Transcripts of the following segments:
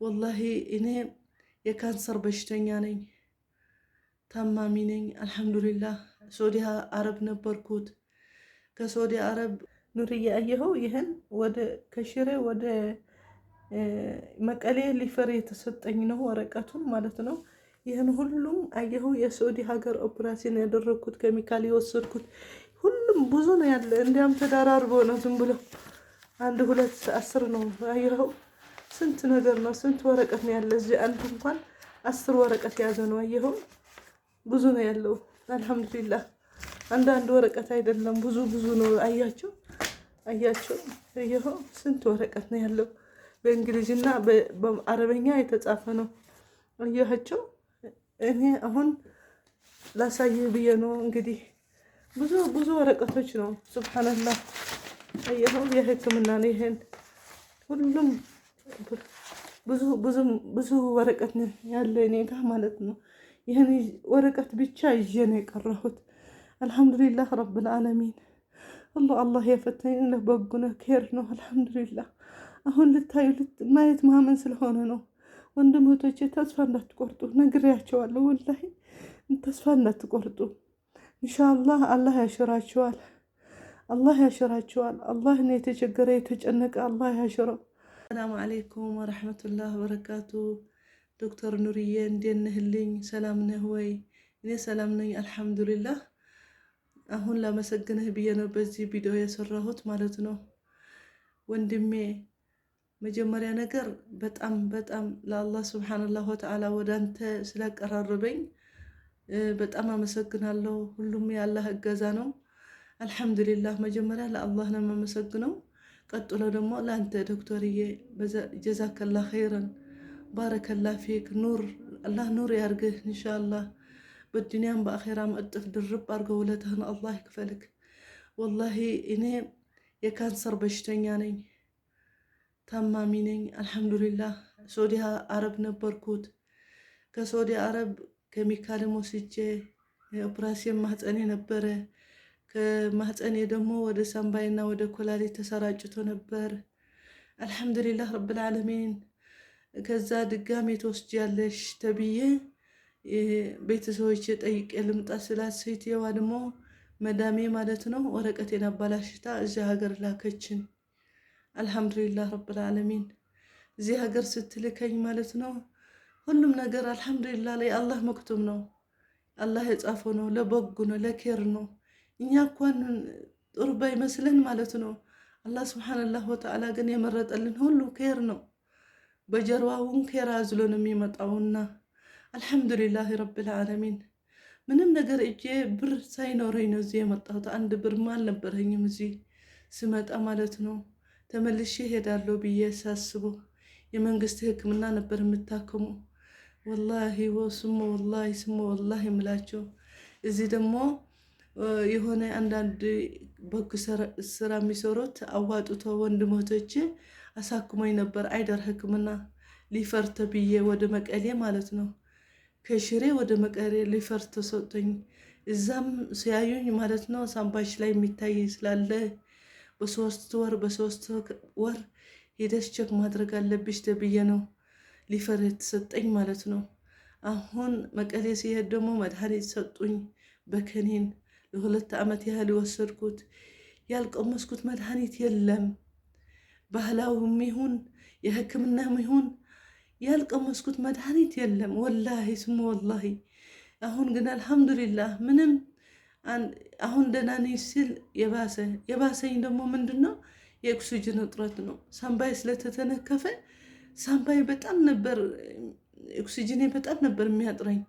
ወላሂ እኔ የካንሰር በሽተኛ ነኝ፣ ታማሚ ነኝ። አልሐምዱሊላህ ሶዲ አረብ ነበርኩት። ከሶዲ አረብ ኑርዬ አየኸው፣ ይህን ወደ ከሽሬ ወደ መቀሌ refer የተሰጠኝ ነው ወረቀቱን ማለት ነው። ይህን ሁሉም አየኸው፣ የሳዑዲ ሀገር ኦፕራሲዮን ያደረግኩት፣ ኬሚካል የወሰድኩት ሁሉም ብዙ ነው ያለ። እንዲያም ተደራርቦ ነው፣ ዝም ብሎ አንድ ሁለት 10 ነው። አየኸው፣ ስንት ነገር ነው፣ ስንት ወረቀት ነው ያለ እዚህ። አንዱ እንኳን 10 ወረቀት የያዘ ነው። አየኸው፣ ብዙ ነው ያለው። አልሐምዱሊላህ አንዳንድ ወረቀት አይደለም፣ ብዙ ብዙ ነው። አያቸው አያቸው፣ አየኸው፣ ስንት ወረቀት ነው ያለው። በእንግሊዝና በአረበኛ የተጻፈ ነው። አያቸው። እኔ አሁን ላሳይህ ብዬ ነው እንግዲህ፣ ብዙ ብዙ ወረቀቶች ነው። ሱብሓነላህ፣ አየኸው፣ የሕክምና ነው። ይሄን ሁሉም ብዙ ብዙ ብዙ ወረቀት ነው ያለ እኔ ጋ ማለት ነው። ይህን ወረቀት ብቻ ይዤ ነው የቀረሁት። አልሐምዱሊላህ ረብል ዓለሚን። አላህ አላህ የፈተኝ ለበጎ ነው፣ ኬር ነው። አልሐምዱሊላህ አሁን ልታዩ ማየት ማመን ስለሆነ ነው። ወንድም እህቶቼ ተስፋ እንዳትቆርጡ ነግሬያቸዋለሁ። ወላሂ ተስፋ እንዳትቆርጡ። ኢንሻአላህ አላህ ያሽራቸዋል። አላህ ያሽራቸዋል። አላህ የተቸገረ የተጨነቀ አላህ ያሽረው። ሰላም አለይኩም ወረሕመቱላህ ወበረካቱ። ዶክተር ኑርዬ እንዴት ነህልኝ? ሰላም ነህ ወይ? እኔ ሰላም ነኝ አልሐምዱሊላህ። አሁን ላመሰግንህ ብዬ ነው በዚህ ቪዲዮ የሰራሁት ማለት ነው። ወንድሜ፣ መጀመሪያ ነገር በጣም በጣም ለአላህ ስብሓንላሁ ወተዓላ ወደ አንተ ስላቀራረበኝ በጣም አመሰግናለሁ። ሁሉም የአላህ እገዛ ነው። አልሐምዱሊላህ መጀመሪያ ለአላህ ነው የማመሰግነው። ቀጥሎ ደግሞ ለአንተ ዶክተርዬ፣ ጀዛከላ ኸይረን፣ ባረከላ ፊክ፣ ኑር አላህ ኑር ያርግህ ኢንሻአላህ። በዱንያም በአኼራም እጥፍ ድርብ አድርገው ውለታህን አላህ ይክፈልክ። ወላሂ እኔ የካንሰር በሽተኛ ነኝ፣ ታማሚ ነኝ። አልሐምዱሊላህ ሶዲ አረብ ነበርኩት። ከሶዲ አረብ ኬሚካልም ወስጄ ኦፕራሲዮን ማህፀኔ ነበረ። ከማህፀኔ ደግሞ ወደ ሳምባይና ወደ ኮላሊት ተሰራጭቶ ነበር። አልሐምዱሊላህ ረብል ዓለሚን። ከዛ ድጋሜ ትወስጃለሽ ተብዬ ቤተሰቦች ጠይቄ ልምጣ ስላት ሴትየዋ ደግሞ መዳሜ ማለት ነው ወረቀቴን አባላሽታ እዚህ ሀገር ላከችን። አልሐምዱሊላህ ረብል ዓለሚን። እዚህ ሀገር ስትልከኝ ማለት ነው ሁሉም ነገር አልሐምዱሊላህ ላይ አላህ መክቱም ነው። አላህ የጻፈው ነው፣ ለበጎ ነው፣ ለኬር ነው። እኛ እንኳን ጥሩ ባይመስለን ማለት ነው፣ አላህ ስብሓንላህ ወተዓላ ግን የመረጠልን ሁሉ ኬር ነው። በጀርባውን ኬር አዝሎ ነው የሚመጣውና አልሐምዱሊላህ ረብል ዓለሚን። ምንም ነገር እጄ ብር ሳይኖረኝ ነው እዚህ የመጣሁት። አንድ ብርም አልነበረኝም እዚህ ስመጣ ማለት ነው። ተመልሼ እሄዳለሁ ብዬ ሳስበው የመንግስት ሕክምና ነበር የምታከሙ። ወላሂ ወስሞ ወላሂ ስሞ ወላሂ የምላቸው እዚህ ደግሞ የሆነ አንዳንድ በጎ ስራ የሚሰሩት አዋጥቶ ወንድሞቶቼ አሳክሞኝ ነበር። አይደር ሕክምና refer ተብዬ ወደ መቀሌ ማለት ነው። ከሽሬ ወደ መቀሌ refer ተሰጥቶኝ እዛም ሲያዩኝ ማለት ነው ሳምባሽ ላይ የሚታይ ስላለ በ3 ወር በ3 ወር ሄደሽ check ማድረግ አለብሽ ተብዬ ነው refer የተሰጠኝ ማለት ነው። አሁን መቀሌ ሲሄድ ደግሞ መድኃኒት ሰጡኝ በከኒን፣ ለ2 ዓመት ያህል የወሰድኩት። ያልቀመስኩት መድኃኒት የለም። ባህላዊም ይሁን የሕክምናም ይሁን ያልቀመስኩት መድኃኒት የለም። ወላሂ ስሙ ወላሂ። አሁን ግን አልሐምዱሊላህ ምንም አሁን ደህና ነኝ ሲል የባሰ የባሰኝ ደግሞ ምንድን ነው? የኦክሲጅን እጥረት ነው። ሳምባይ ስለተተነከፈ ሳምባይ በጣም ነበር፣ ኦክሲጅኔ በጣም ነበር የሚያጥረኝ።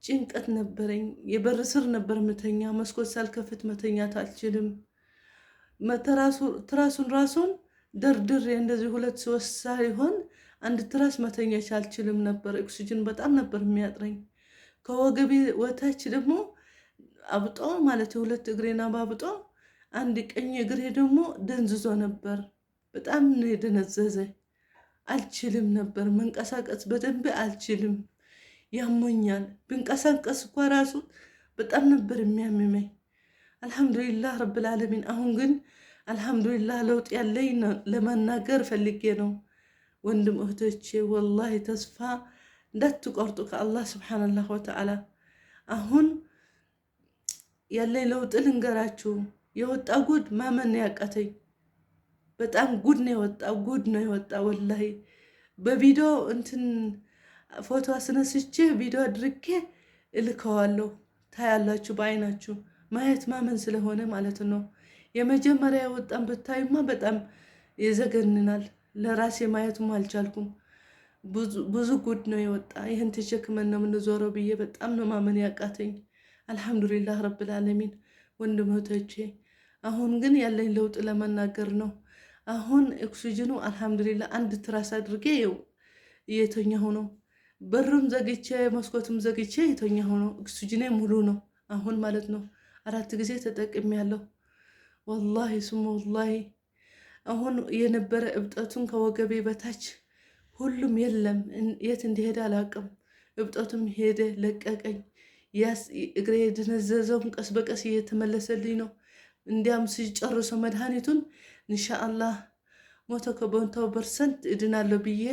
ጭንቀት ነበረኝ። የበር ስር ነበር ምተኛ። መስኮት ሳልከፍት መተኛት አልችልም። ትራሱን ራሱን ደርድሬ እንደዚህ ሁለት ሶስት ሳይሆን አንድ ትራስ መተኛት አልችልም ነበር። ኦክሲጅን በጣም ነበር የሚያጥረኝ። ከወገቤ ወታች ደግሞ አብጦ ማለት የሁለት እግሬን አባብጦ አንድ ቀኝ እግሬ ደግሞ ደንዝዞ ነበር። በጣም ነው የደነዘዘ። አልችልም ነበር መንቀሳቀስ፣ በደንብ አልችልም። ያሞኛል። ብንቀሳቀስ እኳ ራሱ በጣም ነበር የሚያምመኝ። አልሐምዱሊላህ ረብል ዓለሚን። አሁን ግን አልሐምዱሊላህ ለውጥ ያለኝ ለመናገር ፈልጌ ነው። ወንድም እህቶቼ ወላሂ ተስፋ እንዳትቆርጡ ከአላህ ስብሓነላህ ወተዓላ። አሁን ያለኝ ለውጥ ልንገራችሁ። የወጣ ጉድ ማመን ያቃተኝ። በጣም ጉድ ነው የወጣ፣ ጉድ ነው የወጣ ወላሂ። በቪዲዮ እንትን ፎቶ አስነስቼ ቪዲዮ አድርጌ እልከዋለሁ። ታያላችሁ በአይናችሁ፣ ማየት ማመን ስለሆነ ማለት ነው። የመጀመሪያ የወጣን ብታዩማ በጣም ይዘገንናል። ለራሴ ማየቱም አልቻልኩም። ብዙ ጉድ ነው የወጣ። ይህን ተሸክመን ነው የምንዞረው ብዬ በጣም ነው ማመን ያቃተኝ። አልሐምዱሊላህ ረብል ዓለሚን ወንድም እህቶቼ፣ አሁን ግን ያለኝ ለውጥ ለመናገር ነው። አሁን ኦክሲጅኑ አልሐምዱሊላህ አንድ ትራስ አድርጌ እየተኛሁ ነው። በሩም ዘግቼ መስኮቱም ዘግቼ የተኛሁ ነው። ኦክሲጅኔ ሙሉ ነው አሁን ማለት ነው። 4 ጊዜ ተጠቅሜያለሁ። ወላሂ ስሙ ወላሂ አሁን የነበረ እብጠቱን ከወገቤ በታች ሁሉም የለም። የት እንደሄደ አላውቅም። እብጠቱም ሄደ፣ ለቀቀኝ። እግሬ የደነዘዘውም ቀስ በቀስ እየተመለሰልኝ ነው። እንዲያም ሲጨርሰው መድኃኒቱን ኢንሻአላህ 100% እድናለሁ ብዬ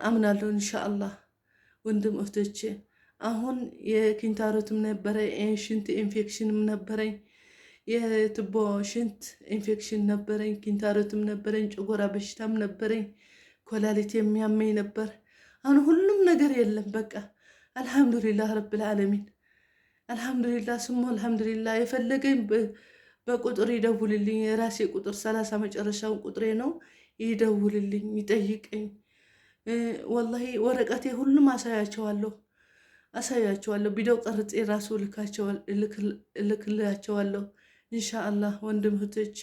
አምናለሁ። ኢንሻአላህ ወንድም እህቶቼ፣ አሁን የኪንታሮትም ነበረ፣ የሽንት ኢንፌክሽንም ነበረኝ፣ የትቦ ሽንት ኢንፌክሽን ነበረኝ፣ ኪንታሮትም ነበረኝ፣ ጨጎራ በሽታም ነበረኝ፣ ኮላሊት የሚያመኝ ነበር። አሁን ሁሉም ነገር የለም። በቃ አልሐምዱሊላህ ረብል ዓለሚን፣ አልሐምዱሊላህ ስሙ አልሐምዱሊላህ። የፈለገኝ በቁጥር ይደውልልኝ። የራሴ ቁጥር 30 መጨረሻውን ቁጥሬ ነው። ይደውልልኝ፣ ይጠይቀኝ። ወላሂ ወረቀቴ ሁሉም አሳያቸዋለሁ አሳያቸዋለሁ። ቪዲዮ ቀርጼ ራሱ እልክላቸዋለሁ። ኢንሻአላህ ወንድም እህቶቼ፣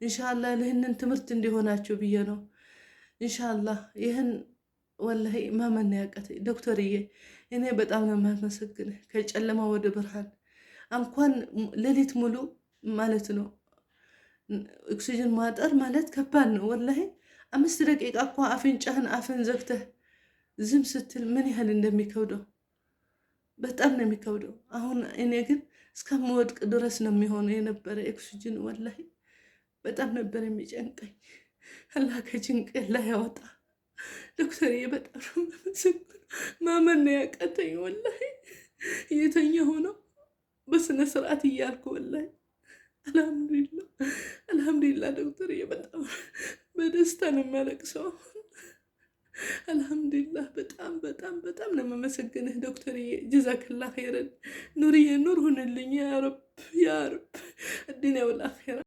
ኢንሻአላህ ይህንን ትምህርት እንዲሆናችሁ ብዬ ነው። ኢንሻአላህ ይህን ወላሂ ማመን ያቃተኝ ዶክተርዬ፣ እኔ በጣም ነው የማመሰግንህ። ከጨለማ ወደ ብርሃን እንኳን ሌሊት ሙሉ ማለት ነው። ኦክሲጅን ማጠር ማለት ከባድ ነው ወላሂ። 5 ደቂቃ እኳ አፍንጫህን አፍን ዘግተህ ዝም ስትል ምን ያህል እንደሚከብደው፣ በጣም ነው የሚከብደው። አሁን እኔ ግን እስከምወድቅ ድረስ ነው የሚሆነው የነበረ ኦክሲጅን፣ ወላሂ በጣም ነበር የሚጨንቀኝ። አላህ ከጭንቅ ላይ ያወጣ። ዶክተርዬ በጣም ነው የማመሰግነው። ማመን ነው ያቃተኝ ወላሂ። እየተኛሁ ነው በስነ ስርዓት እያልኩ ወላሂ። አልሐምዱሊላህ አልሐምዱሊላህ ዶክተርዬ፣ በጣም በደስታ ነው የማለቅሰው። አልሐምዱሊላህ በጣም በጣም በጣም ነው የማመሰግንህ ዶክተርዬ። ጀዛከላ ኸይረን። ኑርዬ ኑር ሁንልኝ ያ ረብ ያ ረብ፣ አዱንያ ወልአኺራ።